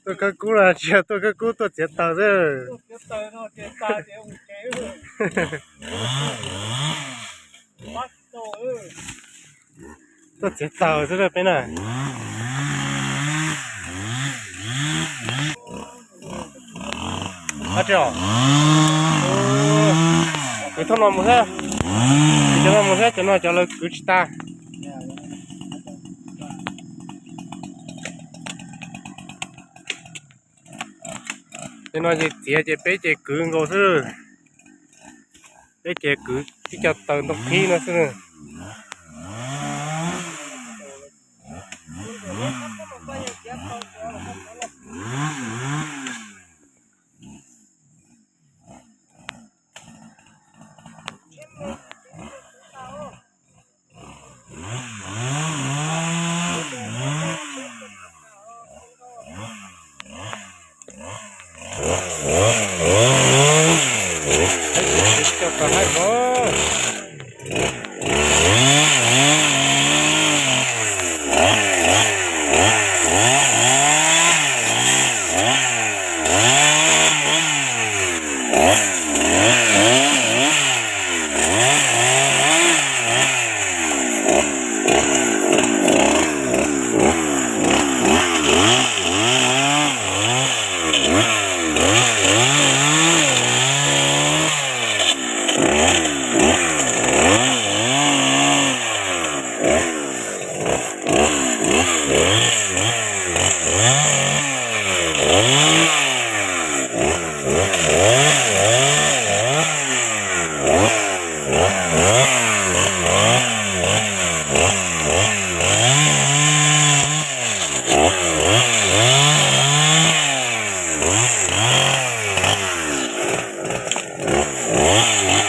Tuaj khawb kub los tsis yog tuaj khawb kub, tuaj txiav taws xwb. Tuaj txiav taws xwb peb na. Ab, kwv thoob no mus thiab, cov no mus thiab, cov no cov lawv kwv tsis tas. Ces no ces txiav ces peb ces kwv nkaus xwb. Peb ces kwv tib co taws ntoo qhib no xwb.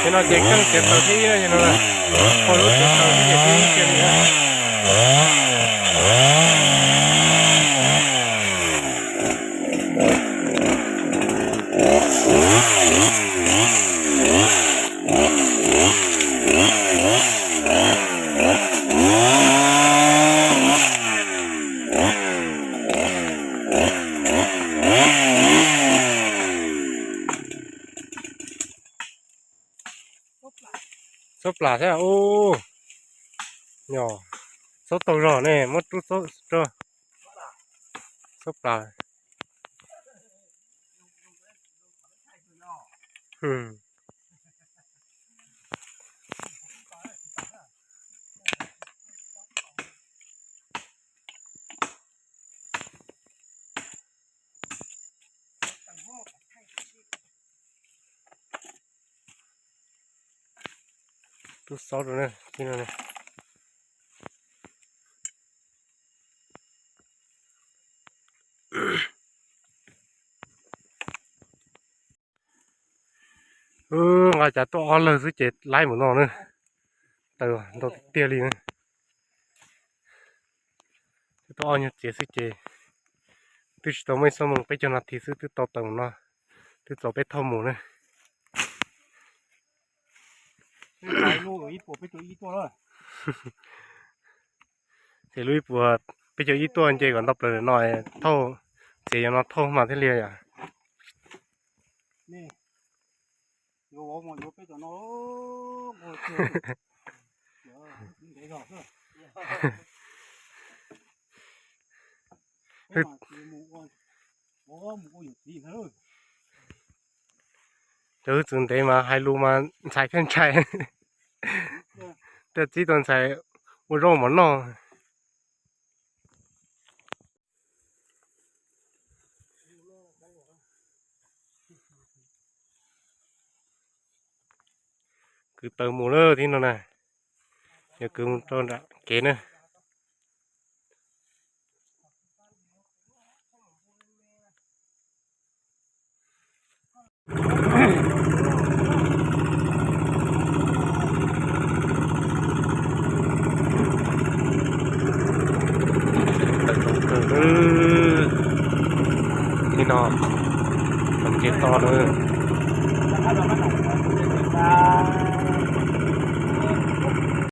Ces no ces keej txiav taws thib ib no ces no, hauj lwm txiav taws thib ib ces thib ib kiag li na. Xob plas thiab ub. Yog, xob taug zog ne, muab rub xob rau. Xob plas. Rub xob rau na, no. Nqa cas tuaj ob leeg xwb ces laib mus no na. Taws ntau tiag tiag li na. Twb tuaj ob nyuag txiav xwb ces twb tsis tau muaj ib xuab moos, peb caug nas this xwb twb tau taws mus no. Twb txaus peb thauj mus na. Ces lub ib puas peb caug ib tuaj nce kom ntau plaws no thauj, txiav yuav no thauj mas thiaj li yom. Cov wb txwv ntev mas hais lus mas ntxhais thiaj ntshai. Tej txib tau ntxhais ua zaub mov noj. Kwv taws mus lawm tib no na, yog kwv mus rau nram kev na. Tawm zoo kawg li no, nce toj na.